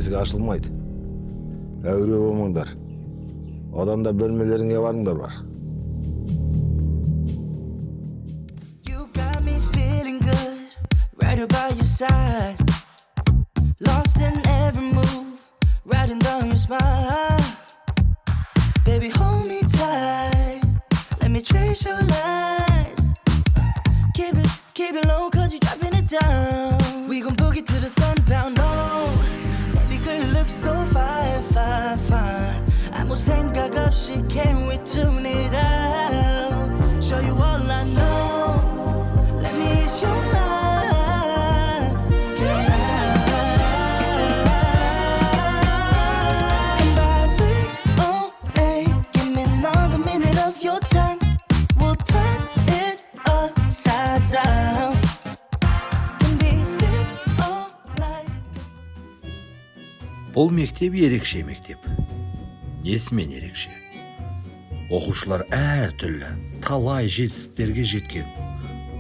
Есік ашылмайды. Әуре болмаңдар. Одан да бөлмелеріңе барыңдар бар. You got me feeling good, right by your side. Lost in every move, riding down your smile. Baby, hold me tight, let me trace your lines. Keep it low, cause you're dropping it down. We gon' boogie to the sundown, no. Baby girl, you look so fine, fine, fine. 아무 생각 없이 can we tune it out? Show you all I know. Let me ease your mind. Can I? And by 6:08, give me another minute of your time. We'll turn it upside down. Can be sick all night. Бұл мектеп ерекше мектеп. Несімен ерекше? Оқушылар әртүрлі, талай жетістіктерге жеткен.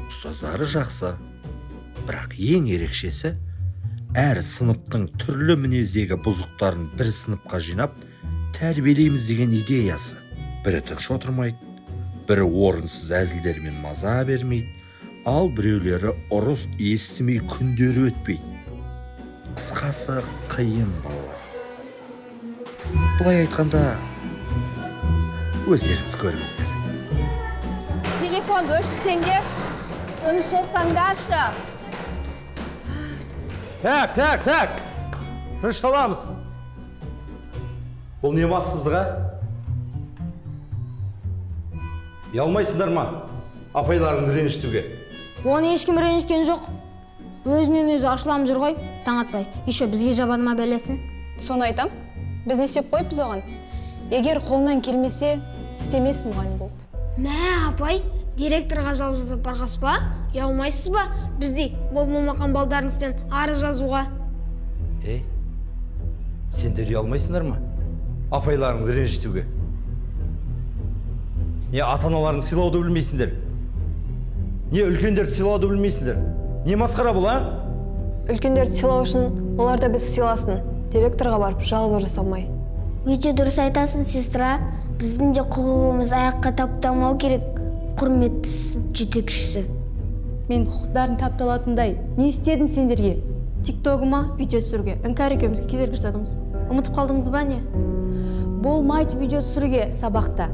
Ұстаздары жақсы. Бірақ ең ерекшесі, әр сыныптың түрлі мінездегі бұзықтарын бір сыныпқа жинап, тәрбиелейміз деген идеясы. Бірі тыныш отырмайды, бірі орынсыз әзілдермен маза бермейді, ал біреулері ұрыс естімей күндері өтпейді. Қысқасы, қиын балалар. Былай айтқанда, өздеріңіз көріңіздер. Телефонды өшірсеңдерші, тыныш отырсаңдаршы. Так, так, так. Тынышталамыз. Бұл не бассыздық, а? Ұялмайсыңдар ма апайларыңды ренжітуге? Оны ешкім ренжіткен жоқ. Өзінен өзі ашуланып жүр ғой, таң атпай. Еще бізге жабады ма бәлесін? Соны айтам. Біз не істеп қойыппыз оған? Егер қолынан келмесе, істемес мұғалім болып. Мә, апай, директорға жалоба жазып барғансыз ба? Ұялмайсыз ба? Біздей болмаған балдардың үстінен арыз жазуға. Ей, сендер ұялмайсыңдар ма апайларыңды ренжітуге? Не ата-аналарыңды сыйлауды білмейсіңдер? Не үлкендерді сыйлауды білмейсіңдер? Не масқара бұл, а? Үлкендерді сыйлау үшін олар да бізді сыйласын. Директорға барып жалоба жасамай. Өте дұрыс айтасың, сестра. Біздің де құқығымыз аяққа таптамау керек, құрметті сынып жетекшісі. Мен құқықтарын тапталатындай не істедім сендерге? Тиктогыма видео түсіруге Іңкәр екеумізге кедергі жасадыңыз. Ұмытып қалдыңыз ба не? Болмайды видео түсіруге сабақта.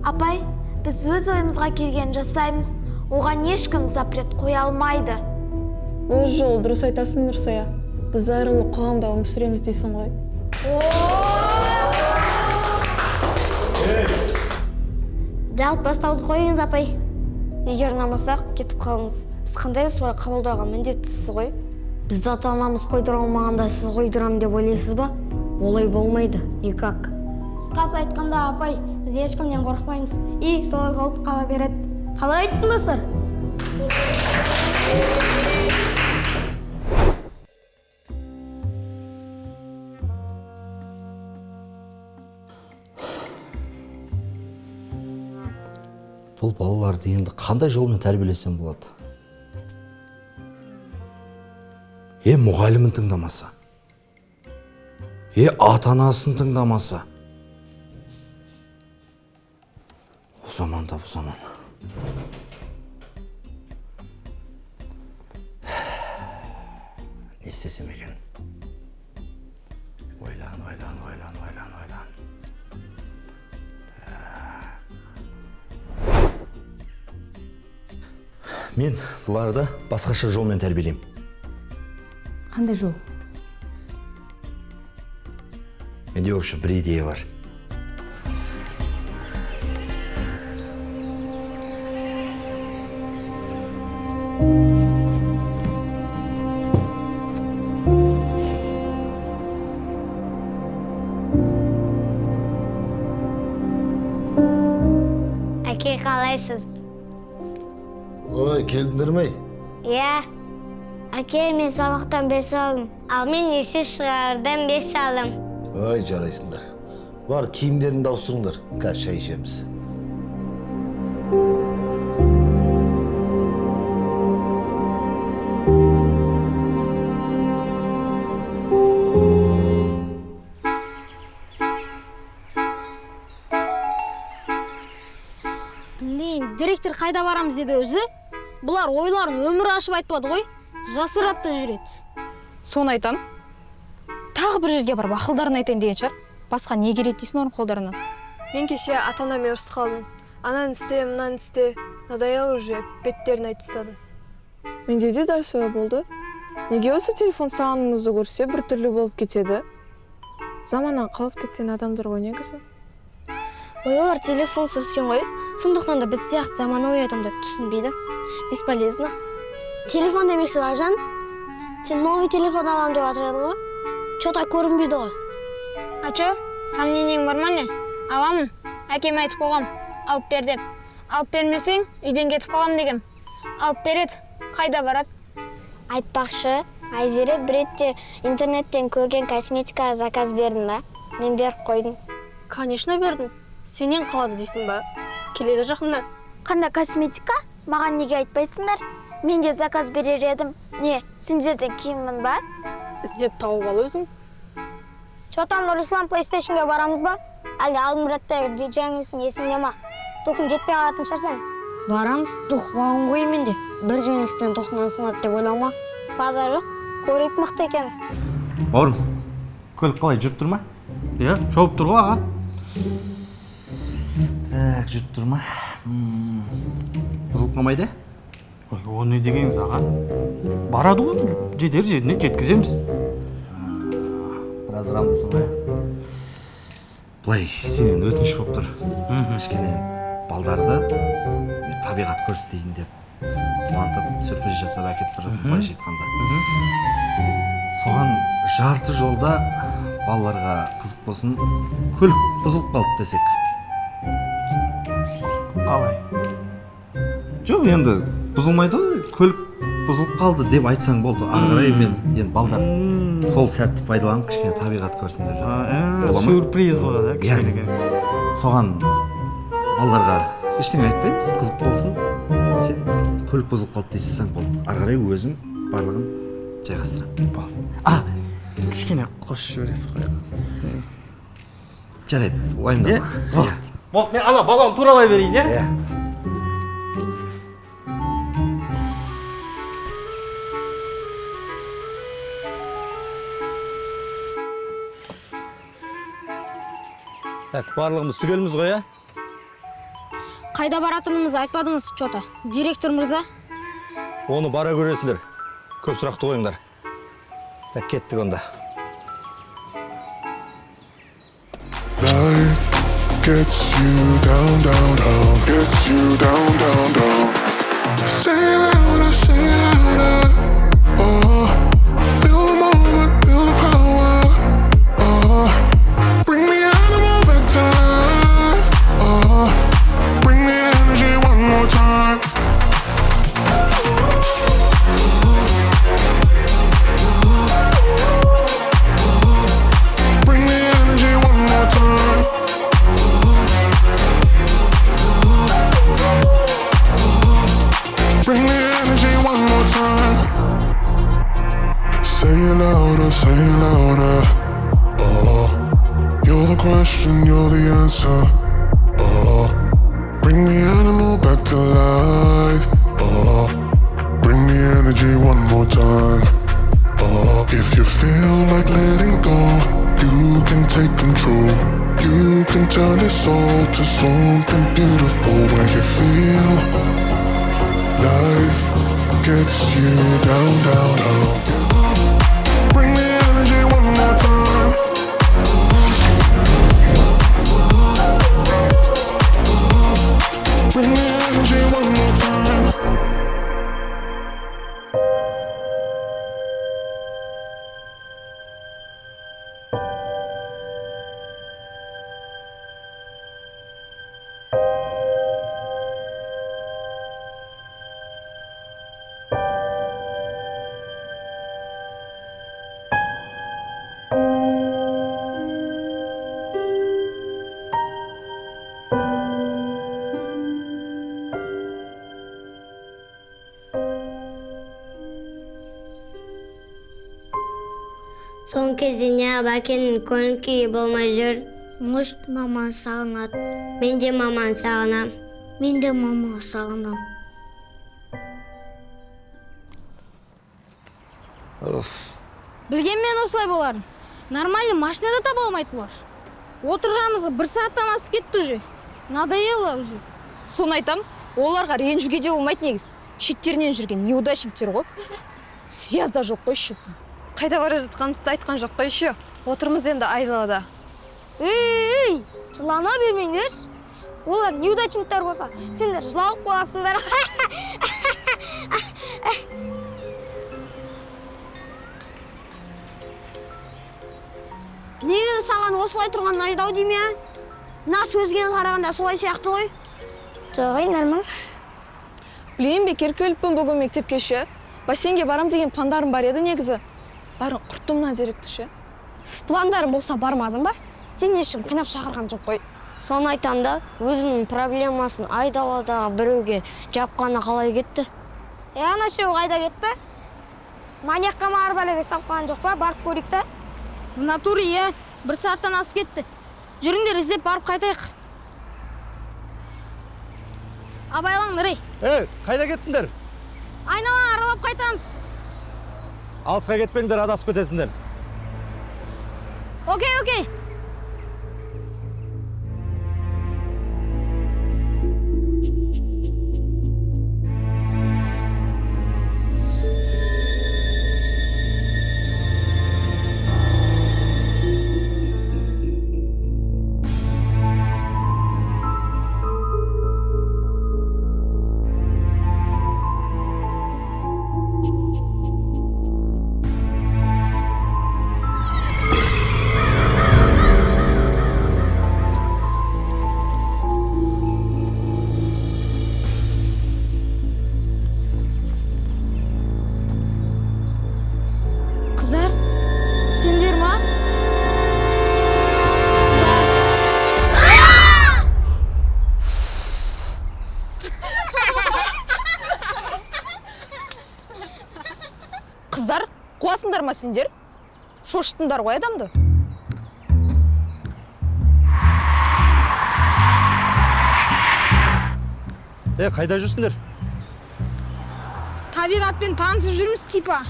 Апай, біз өз ойымызға келгенін жасаймыз. Оған ешкім запрет қоя алмайды. Өз жолы дұрыс айтасың, Нұрсая. Біз зайырлы қоғамда өмір сүреміз дейсің ғой. Жалып бастауды қойыңыз, апай. Егер ұнамасақ, кетіп қалыңыз. Біз қандай солай қабылдауға міндеттісіз ғой. Бізді ата-анамыз қойдыра алмағанда сіз қойдырам деп ойлайсыз ба? Олай болмайды, никак. Қысқасы айтқанда, апай, біз ешкімнен қорықпаймыз. И солай болып қала береді. Қалай айттың, достар? Бұл балаларды енді қандай жолмен тәрбиелесем болады? Мұғалімін тыңдамаса, ата-анасын тыңдамаса. О заман да бұл заман. Не істесем екен? Ойлан, ойлан, ойлан, ойлан, ойлан. Мен бұларды басқаша жолмен тәрбиелеймін. Қандай жол? Менде, в общем, бір идея бар. Әке, қалайсыз? Ой, келдіңдер ме? Иә. Әке, мен сабақтан 5 алдым. Ал мен есеп шығарудан 5 алдым. Ой, жарайсыңдар. Бар, киімдеріңді ауыстырыңдар. Қазір шай ішеміз. Қайда барамыз деді өзі? Бұлар ойларын өмір ашып айтпады ғой, жасырады да жүреді. Соны айтам. Тағы бір жерге барып ақылдарын айтайын деген шығар. Басқа не керек дейсің оның қолдарынан? Мен кеше ата анаммен ұрысып қалдым. Ананы істе, мынаны істе. Надоело уже, беттерін айтып тастадым. Менде де дәл солай болды. Неге осы телефон ұстағанымызды көрсе, біртүрлі болып кетеді? Заманнан қалып кеткен адамдар ғой негізі. Ой, олар телефонсыз өскен ғой, сондықтан да біз сияқты заманауи адамдар түсінбейді. Бесполезно. Телефон демекші, Балжан, сен новый телефон аламын деп жатыр едің ғой, че-то көрінбейді ғой. А че, сомнениең бар ма, не? Аламын. Әкеме айтып қойғам, алып бер деп. Алып бермесең, үйден кетіп қалам дегем. Алып береді, қайда барады? Айтпақшы, Айзере, бір ретте интернеттен көрген косметика заказ бердің ба? Мен беріп қойдым. Конечно, бердім. Сенен қалады дейсің ба? Келеді жақында. Қандай косметика? Маған неге айтпайсыңдар? Мен де заказ берер едім. Не, сендерден кейінмін ба? Іздеп тауып ал өзің. Че там, Нұрислам, PlayStationға барамыз ба? Әлде Алмұраттағы жеңілісің есіңде ма? Духың жетпей қалатын шығарсың. Барамыз, дух болған ғой менде. Бір жеңілістен тоқсан сынады деп ойлама. Базар жоқ, көрейік мықты екен. Бауырым, көлік қалай, жүріп тұр ма? Иә, шауып тұр ғой, аға. Так, жүріп тұр ма? Бұзылып қалмайды? Ой, о не дегеніңіз, аға? Барады ғой, жетер жеріне жеткіземіз. Біраз ұрамын дейсің ғой, иә? Былай, сенен өтініш болып тұр. Кішкене балдарды мен табиғат көрсетейін деп қуантып, сюрприз жасап әкетіп бара жатырмын, былайша айтқанда. Соған жарты жолда балаларға қызық болсын, көлік бұзылып қалды десек. Қалай? Жоқ, енді бұзылмайды ғой, көлік бұзылып қалды деп айтсаң болды. Ары қарай мен енді балдар сол сәтті пайдаланып кішкене табиғат көрсін деп жатырмын. Бола ма? Сюрприз ғой да, кішкене. Соған балдарға ештеңе айтпаймыз, қызық болсын. Сен көлік бұзылып қалды дей салсаң болды. Ары қарай өзім барлығын жайғастырамын. Болды. А, кішкене қосып жібересіз ғой. Жарайды, уайымдама. Болды. Болды, мен ана баланы туралай берейін, иә? Иә. Так, барлығымыз түгелміз ғой, ә? Қайда баратынымызды айтпадыңыз, че-то, директор мырза. Оны бара көресіңдер. Көп сұрақты қойыңдар. Так, кеттік онда. Life gets you down, down, down, gets you down, down, down. Say it louder, say it louder. Oh, feel the moment, feel the power. Oh, bring the animal back to life. Oh, bring the energy one more time. Bring the energy one more time. Bring the energy one more time. Say it louder, say it louder. Oh, you're the question, you're the answer. Oh, bring the animal back to life. Oh, bring the energy one more time. Oh, if you feel like letting go, you can take control. You can turn this all to something beautiful when you feel life gets you down, down, down. Bring the energy one more time. Bring the energy one more time. Соңғы кезде неғып әкенің көңіл күйі болмай жүр? Может, маманы сағынады. Мен де маманы сағынам. Мен де мамаға сағынам. Білгенмен осылай боларын. Нормальный машина да таба алмайды бұлар. Отырғанымызға бір сағаттан асып кетті уже. Надоело уже. Соны айтам, оларға ренжуге де болмайды негізі. Шеттерінен жүрген неудачниктер ғой. Связь да жоқ қой еще. Қайда бара жатқанымызды айтқан жоқ қой еще. Отырмыз енді айдалада. Ей, жылана бермеңдерші. Олар неудачниктер болса, сендер жылауық боласыңдар. Негізі саған осылай тұрған ұнайды ау деймін, ә? Мына сөзге қарағанда солай сияқты ғой. Жоқ, ей, нормал. Білейін бекер келіппін бүгін мектепке ше. Бассейнге барам деген пландарым бар еді негізі. Бәрін құрттым мына директор ше. Пландарым болса бармадың ба? Сен ешкім қинап шақырған жоқ қой. Соны айтам да, өзінің проблемасын айдаладағы біреуге жапқаны қалай кетті? Ана шеу қайда кетті? Маньякқа ма арбалеге ұстап қалған жоқ па? Барып көрейік та. В натуре, иә. Бір сағаттан асып кетті. Жүріңдер, іздеп барып қайтайық. Абайлаңдар, ей. Ей, қайда кеттіңдер? Айналаны аралап қайтамыз. Алысқа кетпеңдер, адасып кетесіңдер. Окей, окей. Қыздар, сендер ма? Қыздар, қуасыңдар ма сендер? Шошыттыңдар ғой адамды. Е, қайда жүрсіңдер? Табиғатпен танысып жүрміз типа.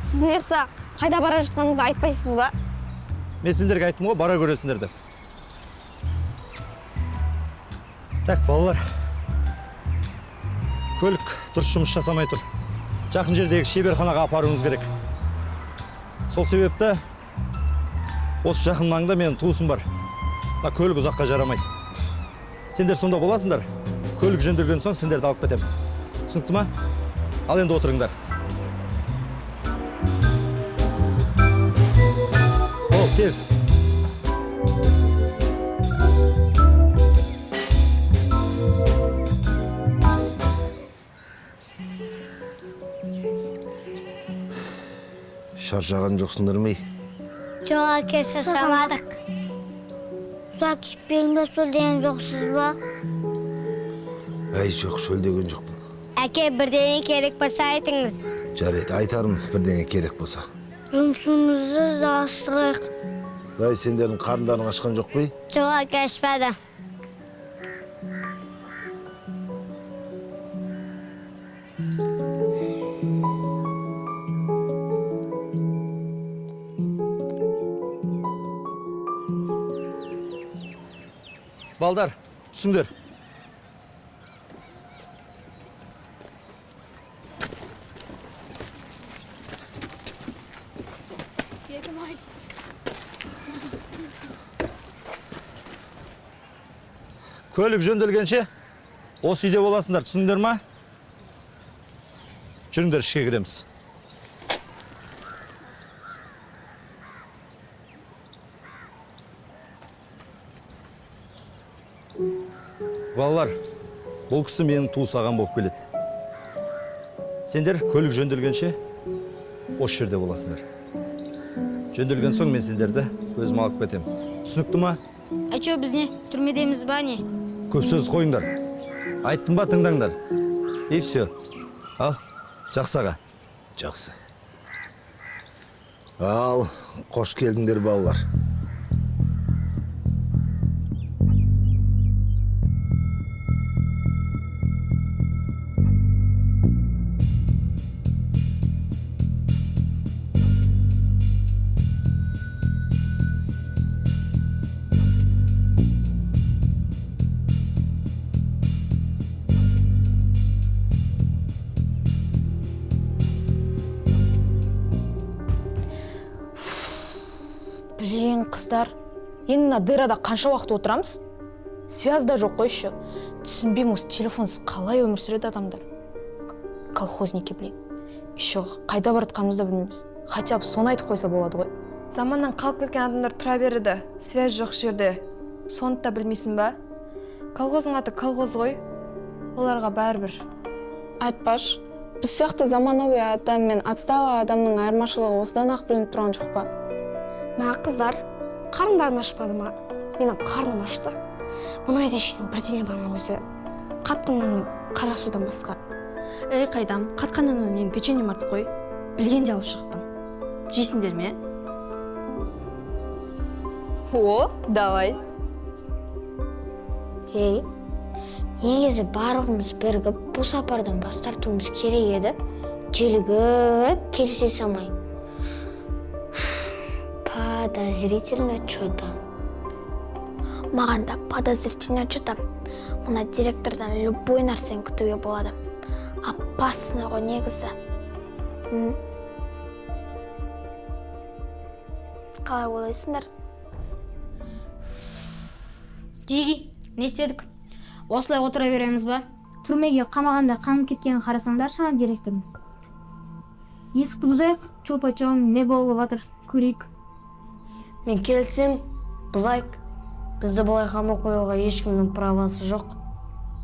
Сіз неғса қайда бара жатқаныңызды айтпайсыз ба? Мен сендерге айттым ғой, бара көресіңдер деп. Так, балалар. Көлік дұрыс жұмыс жасамай тұр. Жақын жердегі шеберханаға апаруыңыз керек. Сол себепті осы жақын маңда менің туысым бар. Мына көлік ұзаққа жарамайды. Сендер сонда боласыңдар. Көлік жөнделген соң сендерді алып кетемін. Түсінікті ма? Ал енді отырыңдар. Ол, тез. Шаршаған жоқсыңдар ма? Жоқ, әке, шаршамадық. Су әкеп берейін бе, шөлдеген жоқсыз ба? Әй, жоқ, шөлдеген жоқпын. Әке, бірдеңе керек болса айтыңыз. Жарайды, айтармын бірдеңе керек болса. Жұмысымызды жалғастырайық. Әй, сендердің қарындарың ашқан жоқ па? Жоқ, әке, ашпады. Балдар, түсіңдер. Көлік жөнделгенше осы үйде боласыңдар, түсіндіңдер ма? Жүріңдер, ішке кіреміз. Балалар, бұл кісі менің туыс ағам болып келеді. Сендер көлік жөнделгенше осы жерде боласыңдар. Жөнделген соң мен сендерді өзім алып кетемін. Түсінікті ма? А чё, біз не, түрмедеміз ба не? Көп сөз қойыңдар. Айттым ба, тыңдаңдар. И все. Ал, жақсы аға. Жақсы. Ал, қош келдіңдер, балалар. Блин, қыздар, енді мына дырада қанша уақыт отырамыз? Связь да жоқ қой еще. Түсінбеймін, осы телефонсыз қалай өмір сүреді адамдар. Колхозники, блин. Еще қайда бара жатқанымызды да білмейміз. Хотя бы соны айтып қойса болады ғой. Заманнан қалып кеткен адамдар тұра береді, связь жоқ жерде. Соны да білмейсің ба? Колхоздың аты колхоз ғой. Оларға бәрібір. Айтпаш, біз сияқты заманауи адам мен отсталый адамның айырмашылығы осыдан-ақ білініп тұрған жоқ па? Мә, қыздар, қарындарың ашпады ма? Менің қарным ашты. Мұны үйде ішетін бірдеңе бар ма өзі? Қатқан нанның қара судан басқа. Ей, қайдам, қатқан наннан менің печеньем артық қой. Білгенде алып шығыппын. Жейсіңдер ме? О, давай. Ей, негізі барлығымыз бірігіп бұл сапардан бас тартуымыз керек еді. Желігіп келісе салмай. Подозрительно что-то. Маған да подозрительно что-то. Мына директордан любой нәрсені күтуге болады. Опасный ғой негізі. Қалай ойлайсыңдар? Жиги, не істедік? Осылай отыра береміз ба? Түрмеге қамағанда қанып кеткенін қарасаңдаршы ана директордың. Есікті бұзайық, чё почём, не болып жатыр, көрейік. Мен келсем, бұзайық. Бізді бұлай қамап қоюға ешкімнің правасы жоқ.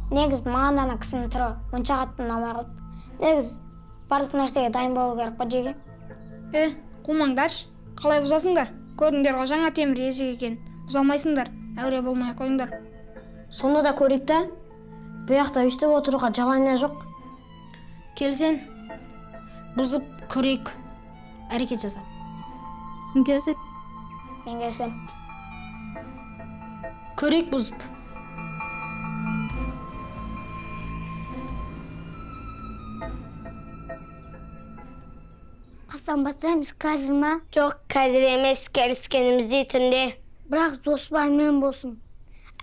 Негізі маған ана кісінің түрі онша қатты ұнамай қалды. Негізі барлық нәрсеге дайын болу керек қой, жеге. Қумаңдаршы, қалай бұзасыңдар? Көрдіңдер ғой жаңа темір есік екен. Бұза алмайсыңдар, әуре болмай қойыңдар. Сонда да көрейік та, бұл жақта өйстіп отыруға желание жоқ. Келсем, бұзып көрейік, әрекет жаса. Кім келіседі? Мен келсем. Көрейік бұзып. Қашан бастаймыз, қазір ма? Жоқ, қазір емес, келіскеніміздей түнде. Бірақ жоспармен болсын.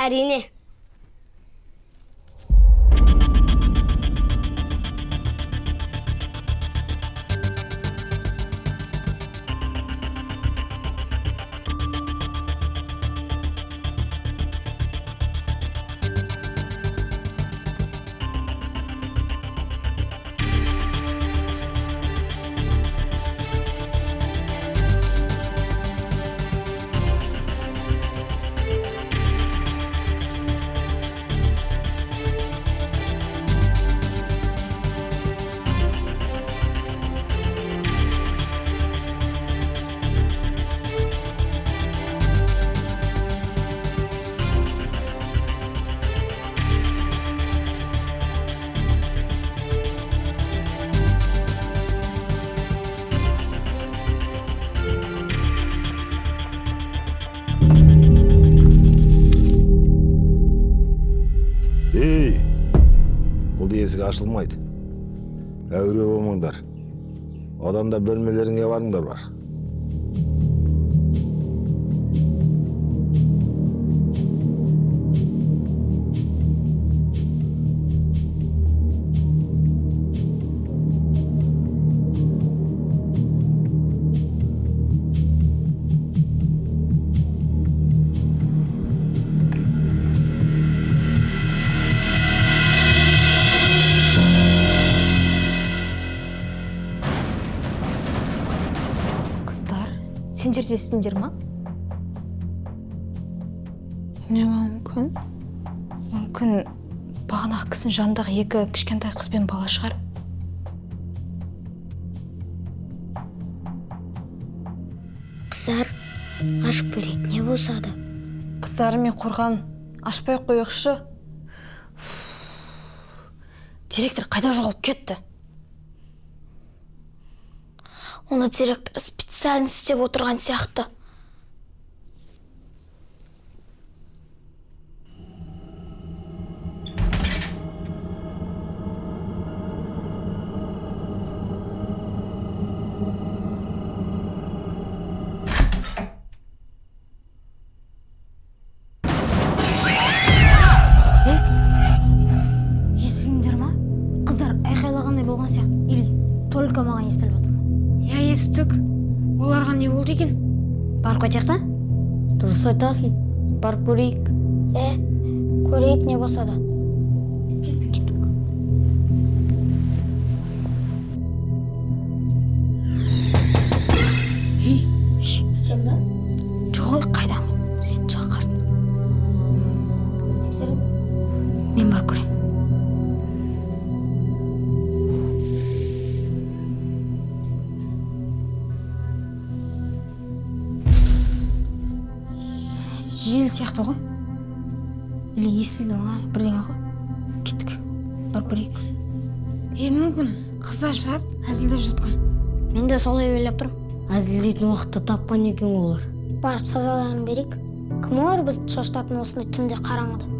Әрине. Ей, бұл есік ашылмайды. Әуре болмаңдар. Одан да бөлмелеріңе барыңдар бар. Қыздар, сендер де естіңдер ма? Не мүмкін? Мүмкін бағанағы кісінің жанындағы екі кішкентай қыз бен бала шығар. Қыздар, ашып көрейік, не болса да. Қыздар, мен қорқамын. Ашпай қояйықшы. Директор қайда жоғалып кетті? Оны директор специально істеп отырған сияқты. Естідіңдер ма? Қыздар айқайлағандай болған сияқты. Или только маған естіліп отыр ма? Иә, естік. Оларға не болды екен? Барып қайтайық та? Дұрыс айтасың, барып көрейік. Көрейік не болса да. Кеттік. Сен ба? Жоқ, қайдамын? Сен жақасың. Тексеріп. Мен барып көрейін. Жел сияқты ғой. Или естілді ма? Бірдеңе ғой. Кеттік. Барып көрейік. Мүмкін қыздар шығар, әзілдеп жатқан. Мен де солай ойлап тұрмын. Әзілдейтін уақытты тапқан екен олар. Барып сазаларын берейік. Кім олар бізді шошытатын осындай түнде қараңғыда?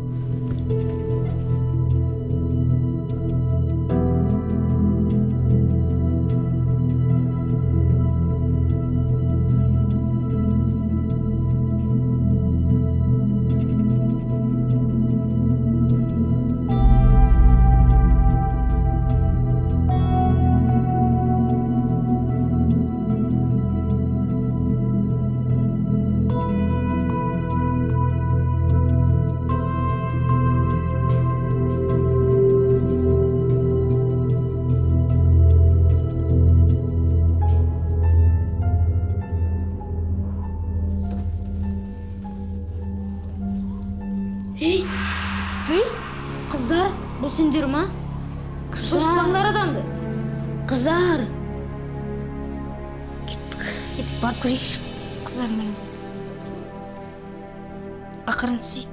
Ей, қыздар, бұл сендер ма? Шошытпаңдар адамды. Қыздар. Кеттік. Кеттік, барып көрейікші. Қыздар білміз. Ақырын сүй.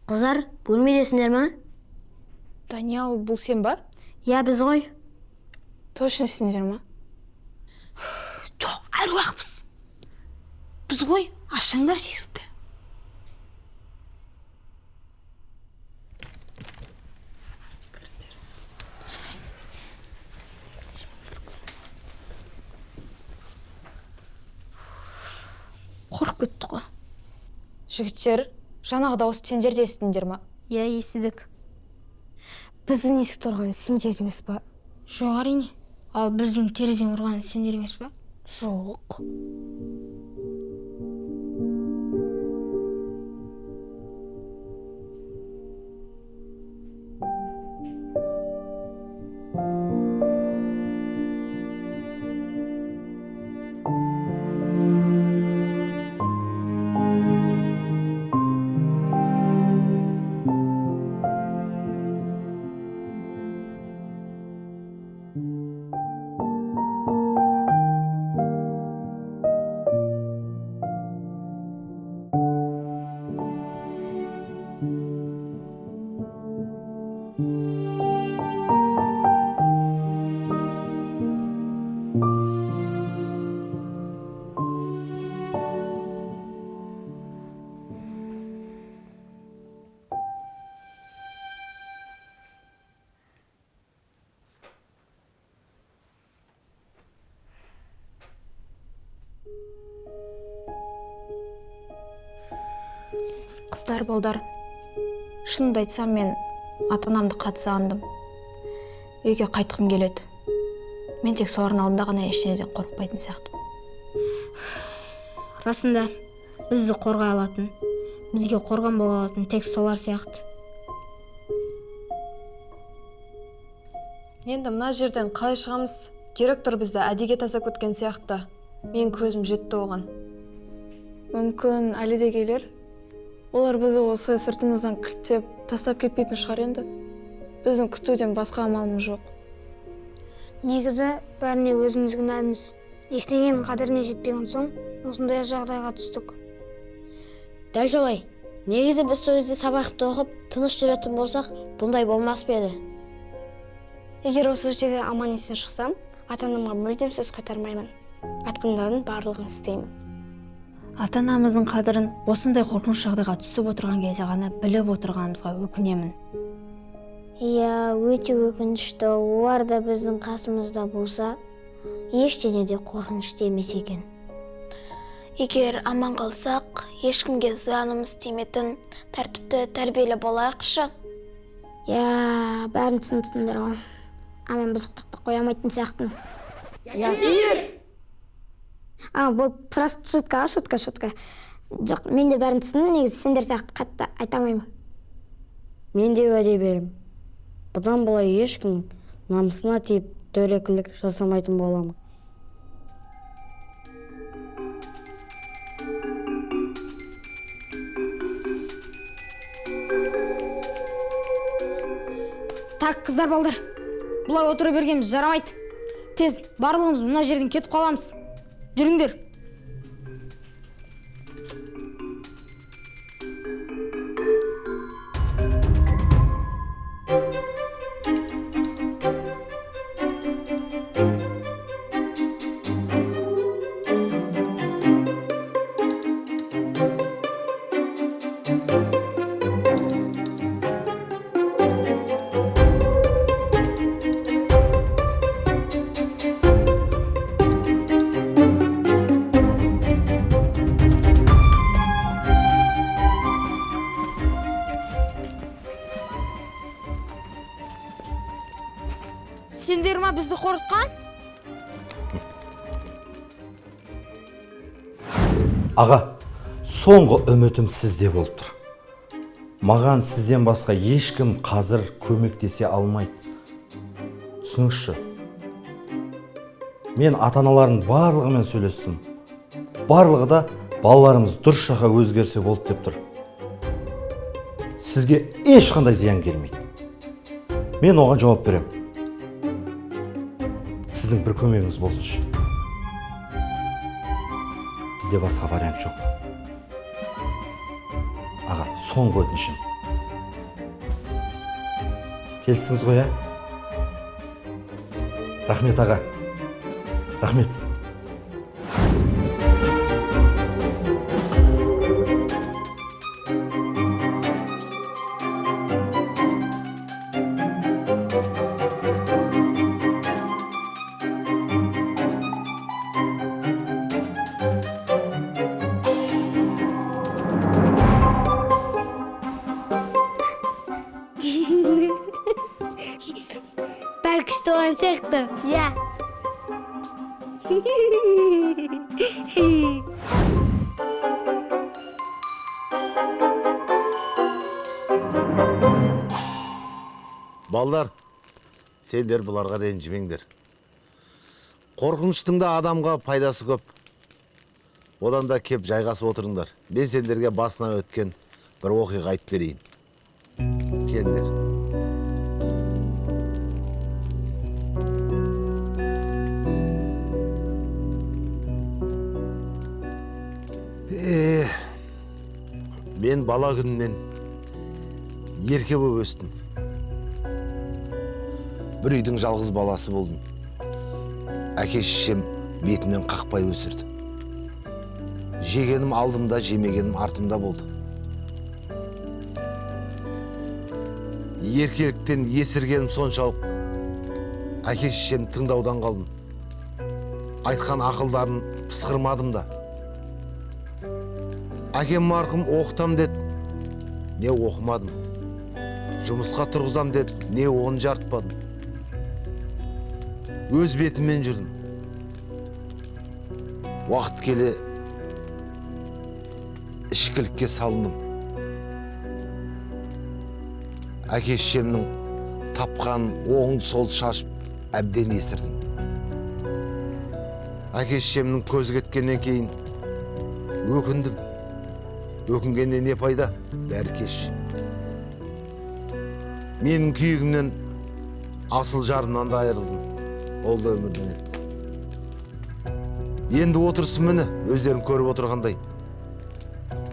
Қыздар, бөлмедесіңдер ма? Даниял, бұл сен ба? Иә, біз ғой. Точно сендер ма? Жоқ, әруақпыз. Біз ғой, ашсаңдар есікті. Қорқып кетті ғой. Жігіттер, жаңағы дауысты сендер де естідіңдер ма? Иә, естідік. Біздің есікті ұрған сендер емес па? Жоқ, әрине. Ал біздің терезені ұрған сендер емес па? Жоқ. Қыздар, балдар, шынымды айтсам, мен ата-анамды қатты сағындым. Үйге қайтқым келеді. Мен тек солардың алдында ғана ештеңеден қорықпайтын сияқтымын. Расында, бізді қорғай алатын, бізге қорған бола алатын тек солар сияқты. Енді мына жерден қалай шығамыз? Директор бізді әдеге тастап кеткен сияқты. Мен көзім жетті оған. Мүмкін әлі де келер. Олар бізді осылай сыртымыздан кілттеп тастап кетпейтін шығар енді. Біздің күтуден басқа амалымыз жоқ. Негізі бәріне өзіміз кінәліміз. Ештеңенің қадіріне жетпеген соң осындай жағдайға түстік. Дәл солай. Негізі біз сол кезде сабақты оқып, тыныш жүретін болсақ, бұндай болмас па еді? Егер осы жерде аман есен шықсам, ата-анамға мүлдем сөз қайтармаймын. Айтқандарын барлығын істеймін. Ата-анамыздың қадірін осындай қорқыныш жағдайға түсіп отырған кезде ғана біліп отырғанымызға өкінемін. Иә, өте өкінішті. Олар да біздің қасымызда болса, ештеңе де қорқынышты емес екен. Егер аман қалсақ, ешкімге зиянымыз тиметін, тәртіпті тәрбиелі болайықшы. Иә, бәрін түсініпсіңдер ғой. А мен бұзықтықты қоя алмайтын сияқтымын. А, бұл просто шутка, шутка, шутка. Жоқ, мен де бәрін түсіндім, негізі сендер сияқты қатты айта алмаймын. Мен де уәде беремін. Бұдан былай ешкім намысына тиіп дөрекілік жасамайтын боламын. Так, қыздар, балдар, бұлай отыра бергеніміз жарамайды. Тез барлығымыз мына жерден кетіп қаламыз. Жүріңдер. Сендер ма бізді қорқытқан? Аға, соңғы үмітім сізде болып тұр. Маған сізден басқа ешкім қазір көмектесе алмайды. Түсініңізші. Мен ата-аналардың барлығымен сөйлестім. Барлығы да балаларымыз дұрыс жаққа өзгерсе болды деп тұр. Сізге ешқандай зиян келмейді. Мен оған жауап беремін. Сіздің бір көмегіңіз болсыншы. Бізде басқа вариант жоқ. Аға, соңғы өтінішім. Келістіңіз ғой, ә? Рахмет, аға. Рахмет. Бәрі күшті болған сияқты. Иә. Балдар, сендер бұларға ренжімеңдер. Қорқыныштың да адамға пайдасы көп. Одан да кеп жайғасып отырыңдар. Мен сендерге басынан өткен бір оқиға айтып берейін. Келіңдер. Мен бала күнімнен ерке болып өстім. Бір үйдің жалғыз баласы болдым. Әке шешем бетімнен қақпай өсірді. Жегенім алдымда, жемегенім артымда болды. Еркеліктен есіргенім соншалық, әке шешем тыңдаудан қалдым. Айтқан ақылдарын пысқырмадым да. Әкем марқұм оқытам деді, не оқымадым. Жұмысқа тұрғызам деді, не оны жарытпадым. Өз бетіммен жүрдім. Уақыт келе ішкілікке салындым. Әке шешемнің тапқан оңды солды шашып әбден есірдім. Әке шешемнің көзі кеткеннен кейін өкіндім. Өкінгеннен не пайда, бәрі кеш. Менің күйігімнен асыл жарымнан да айырылдым. Ол да өмірден өтті. Енді отырысым міне, өздерің көріп отырғандай.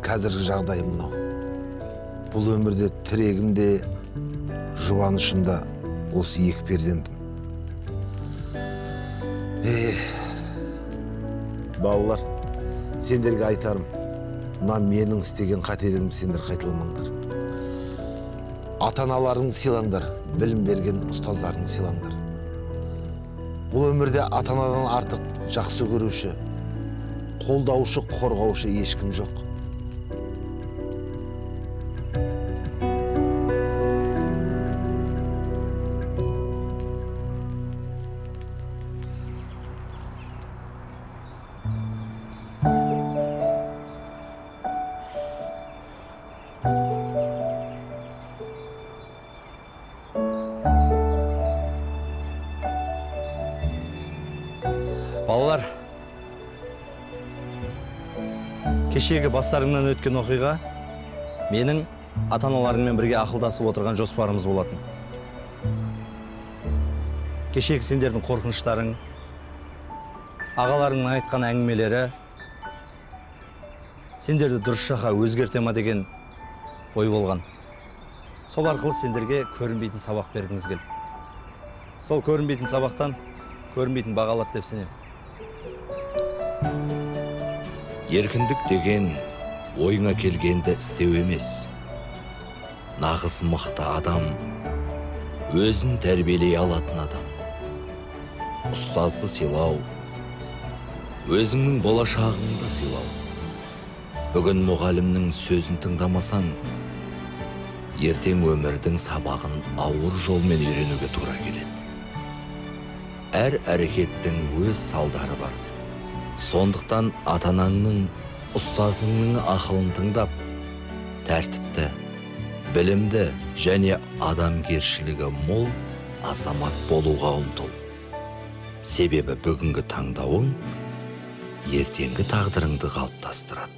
Қазіргі жағдайым мынау. Бұл өмірде тірегім де, жұбанышым да осы екі перзентім. Балалар, сендерге айтарым, мына менің істеген қателігімді сендер қайталамаңдар. Ата-аналарыңды сыйлаңдар, білім берген ұстаздарыңды сыйлаңдар. Бұл өмірде ата-анадан артық жақсы көруші, қолдаушы, қорғаушы ешкім жоқ. Кешегі бастарыңнан өткен оқиға менің ата-аналарыңмен бірге ақылдасып отырған жоспарымыз болатын. Кешегі сендердің қорқыныштарың, ағаларыңның айтқан әңгімелері сендерді дұрыс жаққа өзгерте ма деген ой болған. Сол арқылы сендерге көрінбейтін сабақ бергіміз келді. Сол көрінбейтін сабақтан көрінбейтін баға алады деп сенемін. Еркіндік деген ойыңа келгенді істеу емес. Нағыз мықты адам, өзін тәрбиелей алатын адам. Ұстазды сыйлау, өзіңнің болашағыңды сыйлау. Бүгін мұғалімнің сөзін тыңдамасаң, ертең өмірдің сабағын ауыр жолмен үйренуге тура келеді. Әр әрекеттің өз салдары бар. Сондықтан ата-анаңның, ұстазыңның ақылын тыңдап, тәртіпті, білімді және адамгершілігі мол азамат болуға ұмтыл. Себебі бүгінгі таңдауың ертеңгі тағдырыңды қалыптастырады.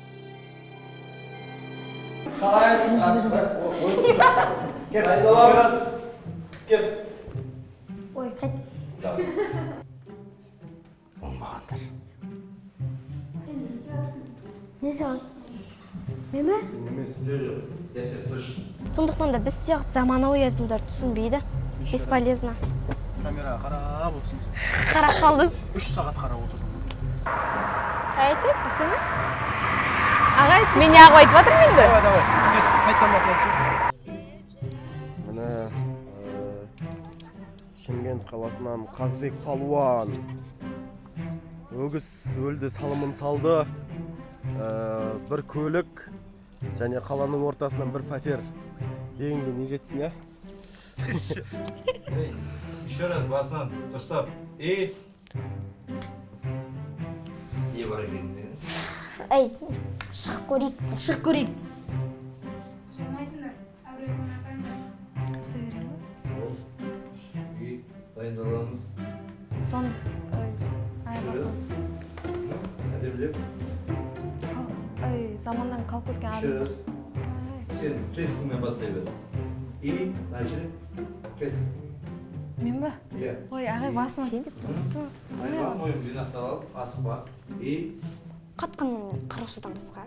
Ой, қайт. Оңбағандар. Не саған? Мен бе? Сондықтан да біз сияқты заманауи адамдар түсінбейді. Бесполезно. Камераға қарап отырсың сен. Қарап қалдым. 3 сағат қарап отырдым. Айтып, асана? Ағай, мен неғып айтып жатырмын енді? Давай, давай. Кет, қайттан басын айтшы. Міне, Шымкент қаласынан Қазбек палуан. Өгіз өлді, салымын салды. Бір көлік және қаланың ортасынан бір пәтер. Дегенге не жетсін, ә? Еще раз басынан дұрыстап. И не бар екенін дегенсіз. Ай, шығып көрейік. Шығып көрейік. Жамайсыңдар, әуре болмай. И дайындаламыз. Сон, ай, басын. Әдемілеп. Ай, заманнан қалып кеткен Еще адам. раз. Сен текстіңнен бастай бер. И начали. Кет. Мен ба? Иә. Ой, ағай, басынан. Дайындалып, ойын жинақтап алып, асықпа. И Қатқан қара судан басқа.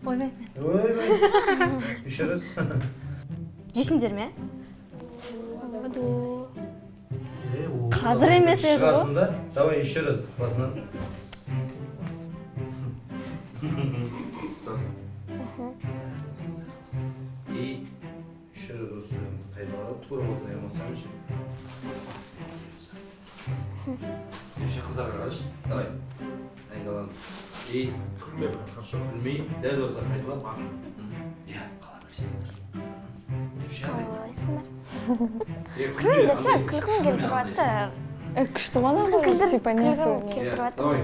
Ойбай. Ойбай. Еще раз. Жейсіңдер ме? Қазір емес еді ғой. Шығасың да. Давай еще раз басынан. И еще раз осы сөзіңді қайталап, тура осындай эмоциямен ше. Вообще қыздарға қарашы. Давай. Дайындаламыз. И күлме, хорошо, күлмей, дәл осылай қайталап, ақырын. Иә, қала бересіңдер. Вообще андай. Қалайсыңдар? Е, күлме, Күлмеңдерші, андай, күлкім келіп шынымен андай. тұрады. Күшті ғой ана, типа несі. Келіп Иә, тұрады. давай.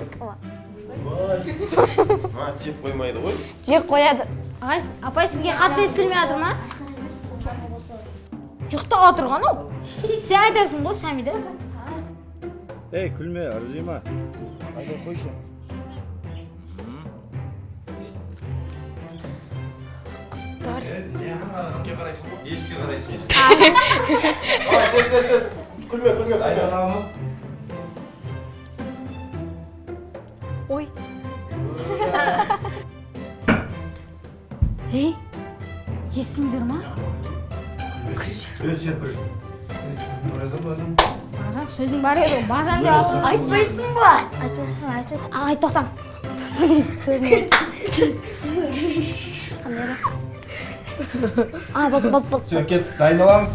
Жеп қоймайды ғой. Жеп қояды. Ағай, апай, сізге қатты естілмей жатыр ма? Ұйықтап отырған ау. Сен айтасың ғой, Сәмида. Ей, күлме, ыржима. Айдай қойшы. Қыздар. Есікке қарайсың ғой. Есікке қарайсың. Давай, тез, тез, тез. Күлме, күлме, күлме. Дайындаламыз. Ой. Ей, естіңдер ма? Ей, сен бір. Бағжан, сөзің бар еді ғой. Бағжан деп алып. Айтпайсың ба? Айтпайсың, айтпайсың. Ағай, тоқтам. Сөзің Қандай ба? А, болды, болды, болды. Все, кеттік, дайындаламыз.